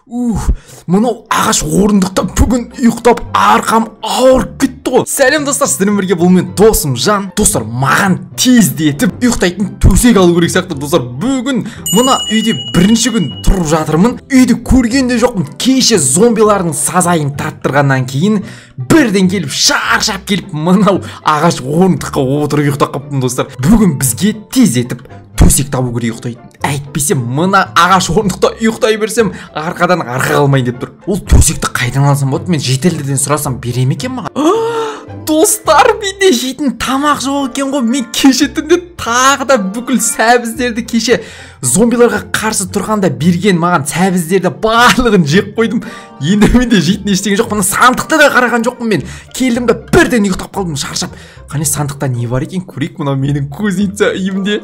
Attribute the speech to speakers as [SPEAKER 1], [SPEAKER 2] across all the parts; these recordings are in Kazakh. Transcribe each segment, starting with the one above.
[SPEAKER 1] Мынау ағаш орындықта бүгін ұйықтап арқам ауырып кетті ғой. Сәлем достар, сіздермен бірге бұл мен досым Жан. Достар, маған тездетіп ұйықтайтын төсек алу керек сияқты. Достар, бүгін мына үйде бірінші күн тұрып жатырмын. Үйді көрген де жоқпын. Кеше зомбилардың сазайын тарттырғаннан кейін бірден келіп, шаршап келіп, мынау ағаш орындыққа отырып ұйықтап қалыппын достар. Бүгін бізге тездетіп төсек табу керек ұйықтайтын. Әйтпесе мына ағаш орындықта ұйықтай берсем, арқадан арқа қалмайын деп тұр. Ол төсекті қайдан алсам болады? Мен шетелдерден сұрасам бере ме екен маған? Достар, менде жейтін тамақ жоқ екен ғой. Мен кеше түнде тағы да бүкіл сәбіздерді кеше зомбиларға қарсы тұрғанда берген маған сәбіздерді барлығын жеп қойдым. Енді менде жейтін ештеңе жоқ. Мына сандықты да қараған жоқпын мен. Келдім да бірден ұйықтап қалдым шаршап. Қане сандықта не бар екен көрейік. Мынау менің кузница үйімде.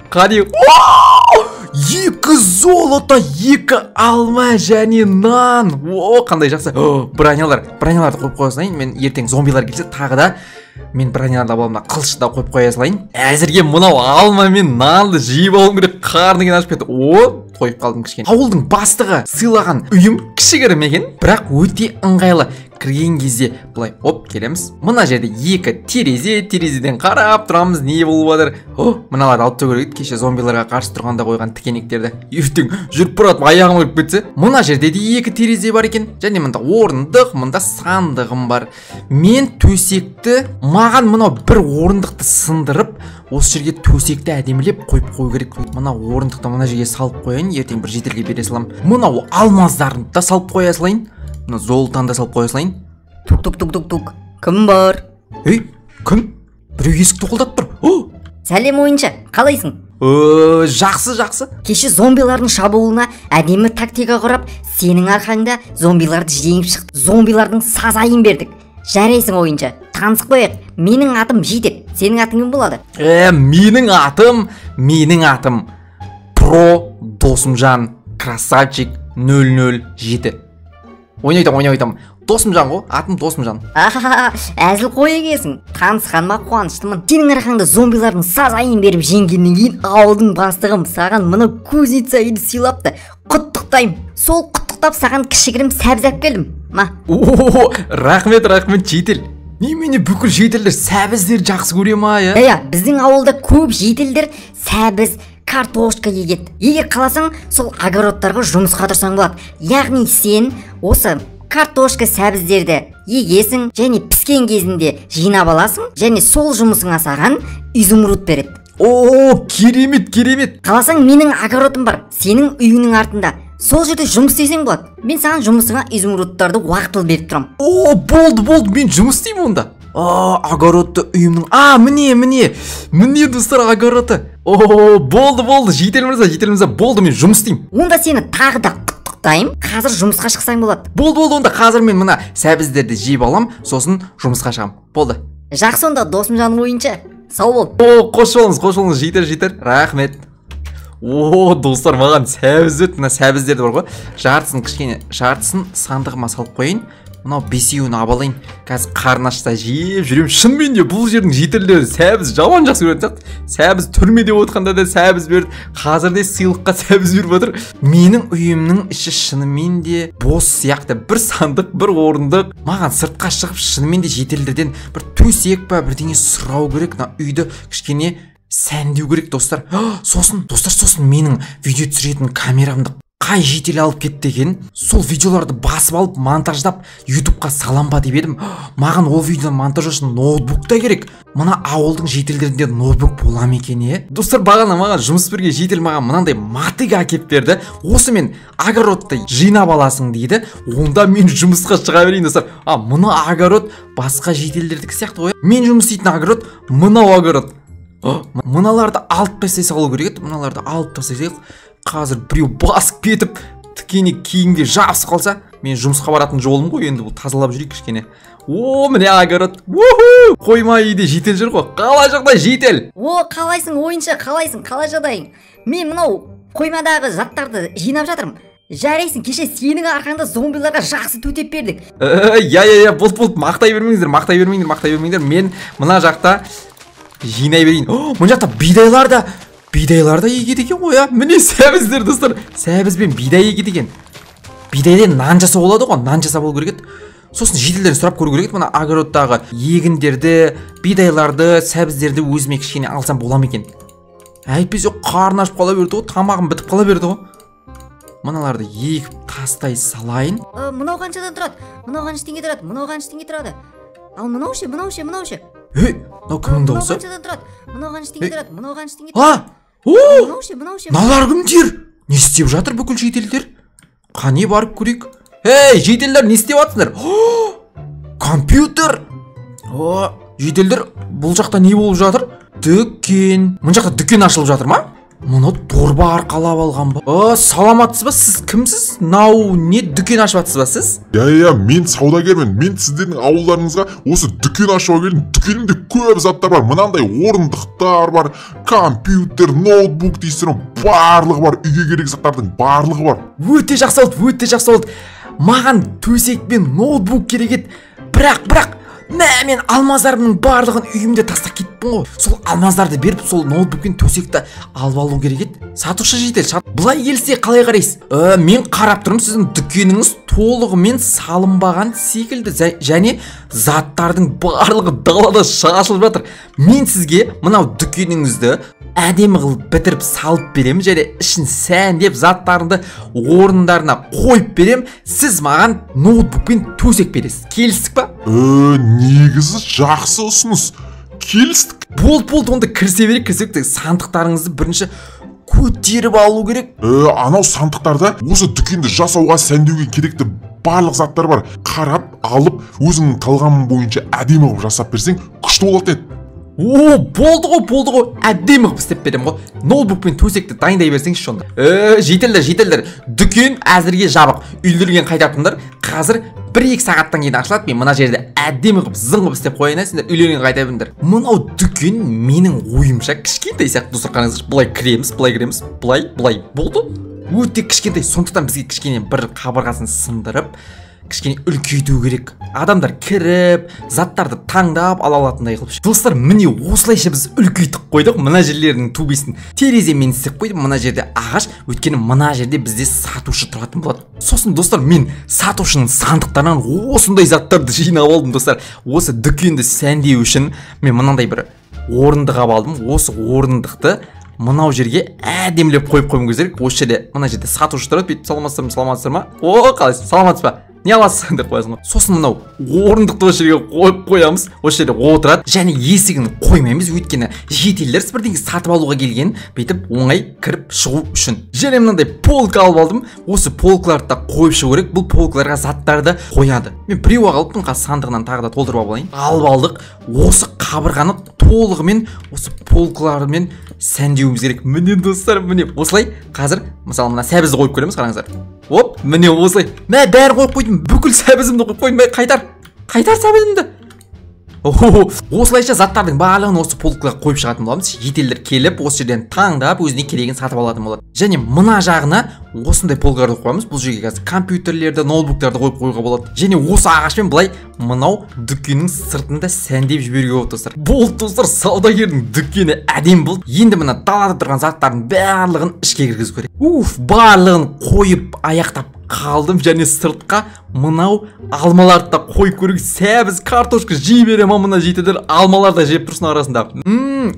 [SPEAKER 1] Қане, 2 золото, 2 алма және нан. О, қандай жақсы. Бронялар, броняларды қойып қоя салайын. Мен ертең зомбилар келсе тағы да мен броняларды алып аламын. Қылышты да қойып қоя салайын. Әзірге мынау алма мен нанды жеп алуым керек. Қарным ашып кетті. О, қойып қалдым кішкене. Ауылдың бастығы сыйлаған үйім кішігірім екен, бірақ өте ыңғайлы. Кірген кезде былай оп келеміз. Мына жерде 2 терезе, терезеден қарап тұрамыз не болып жатыр. О, мыналарды алып тастау керек еді. Кеше зомбиларға қарсы тұрғанда қойған тікенектерді. Ертең жүріп баратып аяғым өліп кетсе. Мына жерде де 2 терезе бар екен. Және мында орындық, мында сандығым бар. Мен төсекті, маған мынау бір орындықты сындырып, осы жерге төсекті әдемілеп қойып қою керек. Мына орындықты мына жерге салып қояйын, ертең бір жетелге бере саламын. Мынау алмаздарын да салып қоя салайын. Мына золотаны да салып қоя салайын.
[SPEAKER 2] Тук тук тук тук тук. Кім бар?
[SPEAKER 1] Ей, кім? Біреу есікті тоқылдатып тұр. О!
[SPEAKER 2] Сәлем ойыншы, қалайсың?
[SPEAKER 1] Жақсы, жақсы.
[SPEAKER 2] Кеше зомбилардың шабуылына әдемі тактика құрап, сенің арқаңда зомбиларды жеңіп шықты. Зомбилардың сазайын бердік. Жарайсың ойыншы. Танысып қояйық. Менің атым Жидет. Сенің атың кім болады?
[SPEAKER 1] Менің атым Про Досымжан Красавчик 007. Ойнайтам. Досымжан ғой, атым Досымжан.
[SPEAKER 2] Ахаха, әзіл қой екенсің. Танысқаныма қуаныштымын. Сенің арқаңда зомбилардың сазайын беріп жеңгеннен кейін ауылдың бастығым саған мына кузница үйді сыйлапты. Құттықтаймын. Сол құттықтап саған кішігірім сәбіз алып келдім. Ма.
[SPEAKER 1] О, рахмет, рахмет, житель. Немене бүкіл жительдер сәбіздерді жақсы көре ма, иә?
[SPEAKER 2] Иә, біздің ауылда көп жительдер сәбіз, картошка егеді. Егер қаласаң, сол огородтарға жұмысқа тұрсаң болады. Яғни сен осы картошка сәбіздерді егесің және піскен кезінде жинап аласың, және сол жұмысыңа саған изумруд береді.
[SPEAKER 1] О, керемет, керемет.
[SPEAKER 2] Қаласаң, менің огородым бар, сенің үйіңнің артында. Сол жерде жұмыс істесең болады. Мен саған жұмысыңа изумрудтарды уақытылы беріп тұрамын.
[SPEAKER 1] О, болды, болды, мен жұмыс істеймін онда. Огородты үйімнің... міне, міне. Міне, достар, огороды. О, болды, болды, житель мырза, житель мырза, болды, мен жұмыс істеймін.
[SPEAKER 2] Онда сені тағы да құттықтаймын. Қазір жұмысқа шықсаң болады.
[SPEAKER 1] Болды, болды, онда қазір мен мына сәбіздерді жеп алам, сосын жұмысқа шығамын. Болды.
[SPEAKER 2] Жақсы онда, Досымжан ойыншы. Сау бол.
[SPEAKER 1] О, қош болыңыз, қош болыңыз, житель, житель. Рахмет. О, достар, маған сәбіз өтті. Мына сәбіздерді бар ғой. Жартысын кішкене, жартысын сандығыма салып қояйын. Мынау бесеуін алып алайын. Қазір қарын ашса жеп жүремін. Шынымен де бұл жердің жительдері сәбіз жаман жақсы көретін сияқты. Сәбіз түрмеде отырғанда да сәбіз берді. Қазір де сыйлыққа сәбіз беріп отыр. Менің үйімнің іші шынымен де бос сияқты. Бір сандық, бір орындық. Маған сыртқа шығып шынымен де жительдерден бір төсек па бірдеңе сұрау керек. Мына үйді кішкене сәндеу керек, достар. Сосын, достар, сосын менің видео түсіретін камерамды қай житель алып кетті екен? Сол видеоларды басып алып, монтаждап, ютубқа салам ба деп едім. Маған ол видеоны монтаж үшін ноутбук та керек. Мына ауылдың жительдерінде ноутбук бола ма екен, е? Достар, бағана маған жұмыс берген житель маған мынандай мотыга әкеліп берді. Осы мен огородты жинап аласың дейді. Онда мен жұмысқа шыға берейін, достар. Мына огород басқа жительдердікі сияқты ғой. Мен жұмыс істейтін огород мынау огород. Мыналарды алып тастай салу керек еді. Мыналарды алып тастай салайық. Қазір біреу басып кетіп, тікенек киімге жабысып қалса, мен жұмысқа баратын жолым ғой енді, бұл тазалап жүрейік кішкене. О, міне огород. Уху! Қойма үйде житель жүр ғой. Қалай жағдай, житель?
[SPEAKER 2] О, қалайсың, ойыншы, қалайсың, қалай жағдайың? Мен мынау қоймадағы заттарды жинап жатырмын. Жарайсың, кеше сенің арқаңда зомбиларға жақсы төтеп бердік.
[SPEAKER 1] Я, я, я, болды, болды, мақтай бермеңіздер, мақтай бермеңдер, мақтай бермеңдер. Мен мына жақта жинай берейін. О, мына жақта бидайлар да, бидайлар да егеді екен ғой, а? Міне сәбіздер, достар. Сәбіз бен бидай егеді екен. Бидайдан нан жасауға болады ғой, нан жасап алу керек еді. Сосын жительдерден сұрап көру керек еді, мына огородтағы егіндерді, бидайларды, сәбіздерді өзіме кішкене алсам бола ма екен? Әйтпесе қарны ашып қала берді ғой, тамағым бітіп қала берді ғой. Мыналарды егіп тастай салайын.
[SPEAKER 2] Мынау қаншадан тұрады? Мынау қанша теңге тұрады? Мынау қанша теңге тұрады? Ал мынау ше, мынау ше, мынау ше?
[SPEAKER 1] Ей, мынау кімнің дауысы?
[SPEAKER 2] Мынау қаншадан тұрады? Мынау қанша теңге тұрады? Мынау қанша теңге тұрады?
[SPEAKER 1] А! О!
[SPEAKER 2] Мынау ше, мынау ше?
[SPEAKER 1] Мыналар кімдер? Не істеп жатыр бүкіл жительдер? Қане барып көрейік. Ей, жительдер, не істеп жатсыңдар? Компьютер! О, жительдер, бұл жақта не болып жатыр? Дүкен. Мына жақта дүкен ашылып жатыр ма? Мұны дорба арқалап алған ба? О, саламатсыз ба? Сіз кімсіз? Нау не дүкен ашып жатсыз ба сіз?
[SPEAKER 3] Иә, мен саудагермін. Мен сіздердің ауылдарыңызға осы дүкен ашуға келдім. Дүкенімде көп заттар бар. Мынандай орындықтар бар, компьютер, ноутбук дейсің, барлығы бар. Үйге керек заттардың барлығы бар.
[SPEAKER 1] Өте жақсы болды, өте жақсы болды. Маған төсек пен ноутбук керек еді. Бірақ мен алмаздарымның барлығын үйімде тастап кеттім ғой. Сол алмаздарды беріп, сол ноутбук пен төсекті алып алу керек еді. Сатушы житель, былай келсе қалай қарайсыз? Мен қарап тұрмын, сіздің дүкеніңіз толығымен салынбаған секілді және заттардың барлығы далада шашылып жатыр. Мен сізге мынау дүкеніңізді әдемі қылып бітіріп салып беремін және ішін сәндеп заттарыңды орындарына қойып беремін. Сіз маған ноутбук пен төсек бересіз. Келістік па?
[SPEAKER 3] Негізі жақсы ұсыныс. Келістік.
[SPEAKER 1] Болды, онда кірісе берейік, кірісе берейік. Сандықтарыңызды бірінші көтеріп алу керек.
[SPEAKER 3] Анау сандықтарда осы дүкенді жасауға, сәндеуге керекті барлық заттар бар. Қарап, алып, өзіңнің талғамың бойынша әдемі қылып жасап берсең, күшті болады еді.
[SPEAKER 1] О, болды ғой, әдемі қылып істеп беремін ғой. Ноутбук пен төсекті дайындай берсеңізші онда. Жительдер, дүкен әзірге жабық. Үйлерге қайтатындар қазір 1-2 сағаттан кейін ашылады. Мен мына жерде әдемі қылып, зың қылып істеп қояйын, сендер үйлеріңе қайта беріңдер. Мынау дүкен менің ойымша кішкентай сияқты. Достар, қараңыздаршы, былай кіреміз, былай кіреміз, былай, былай. Болды. Өте кішкентай. Сондықтан бізге кішкене бір қабырғасын сындырып, кішкене үлкейту керек. Адамдар кіріп, заттарды таңдап ала алатындай қылып. Достар, міне осылайша біз үлкейтіп қойдық. Мына жерлердің төбесін тереземен істеп қойдым. Мына жерде ағаш, өйткені мына жерде бізде сатушы тұратын болады. Сосын достар, мен сатушының сандықтарынан осындай заттарды жинап алдым достар. Осы дүкенді сәндеу үшін мен мынандай бір орындық алдым. Осы орындықты мынау жерге әдемілеп қойып қоюым керек. Осы жерде, мына жерде сатушы тұрады. Бүйтіп саламатсыздар ма, саламатсыздар ма? О, қалайсыз? Саламатсыз ба? Не аласыз деп қоясың ғой. Сосын мынау орындықты осы жерге қойып қоямыз. Осы жерде отырады. Және есігін қоймаймыз, өйткені жительдер бірдеңе сатып алуға келген, бүйтіп оңай кіріп шығу үшін. Және мынандай полка алып алдым. Осы полкаларды да қойып шығу керек. Бұл полкаларға заттарды қояды. Мен біреу ақ алыппын, қазір сандығынан тағы да толтырып алайын. Алып алдық. Осы қабырғаны толығымен осы полкалармен сәндеуіміз керек. Міне достар, міне осылай қазір мысалы мына сәбізді қойып көреміз, қараңыздар. Оп, міне осылай. Мә, бәрін қойып қойдым. Бүкіл сәбізімді қойып қойдым. Қайтар. Қайтар сәбізімді. Осылайша заттардың барлығын осы полкаға қойып шығатын боламыз. Жительдер келіп, осы жерден таңдап, өзіне керегін сатып алатын болады. Және мына жағына осындай полкаларды қоямыз. Бұл жерге қазір компьютерлерді, ноутбуктарды қойып қоюға болады. Және осы ағашпен былай мынау дүкеннің сыртында сәндеп жіберуге болады достар. Болды достар, саудагердің дүкені әдемі болды. Енді мына далада тұрған заттардың барлығын ішке кіргізу керек. Уф, барлығын қойып аяқтап қалдым. Және сыртқа мынау алмаларды да қойып көрейік. Сәбіз, картошка жей бере ма мына жительдер? Алмалар да жеп тұрсын арасында.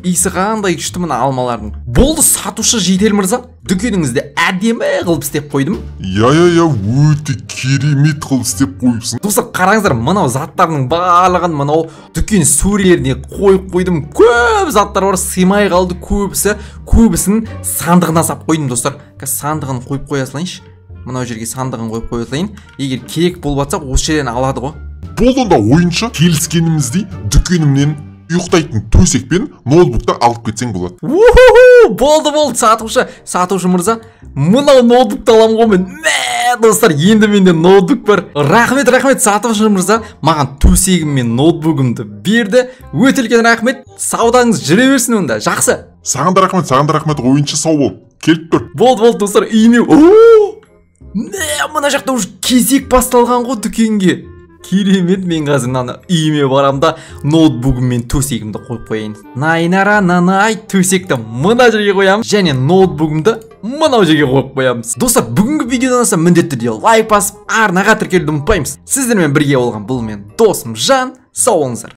[SPEAKER 1] Иісі қандай күшті мына алмалардың. Болды, сатушы житель мырза, дүкеніңізді әдемі қылып істеп қойдым.
[SPEAKER 3] Иә, өте керемет қылып істеп қойыпсың.
[SPEAKER 1] Достар, қараңыздар, мынау заттардың барлығын мынау дүкен сөрелеріне қойып қойдым. Көп заттар бар, сыймай қалды көбісі. Көбісін сандығына сап қойдым достар. Қазір сандығын қойып қоя салайыншы. Мынау жерге сандығын қойып қоя салайын. Егер керек болып жатса, осы жерден алады ғой.
[SPEAKER 3] Болды онда ойыншы, келіскеніміздей дүкенімнен ұйықтайтын төсек пен ноутбукты алып кетсең болады.
[SPEAKER 1] Уху, болды, сатушы мырза, мынау ноутбукты аламын ғой мен. Мә, достар, енді менде ноутбук бар. Рахмет, сатушы мырза, маған төсегім мен ноутбугімді берді. Өте үлкен рахмет. Саудаңыз жүре берсін онда. Жақсы.
[SPEAKER 3] Саған да рахмет, ойыншы, сау бол. Келіп тұр.
[SPEAKER 1] Болды, достар, үйіме. Мә, мына жақта уже кезек басталған ғой дүкенге. Керемет, мен қазір мынаны үйіме барам да ноутбугім мен төсегімді қойып қояйын. Найнара нанай, төсекті мына жерге қоямын және ноутбугімді мынау жерге қойып қоямыз. Достар, бүгінгі видеодан ұнаса, міндетті түрде лайк басып, арнаға тіркелуді ұмытпаймыз. Сіздермен бірге болған бұл мен, досым Жан. Сау болыңыздар.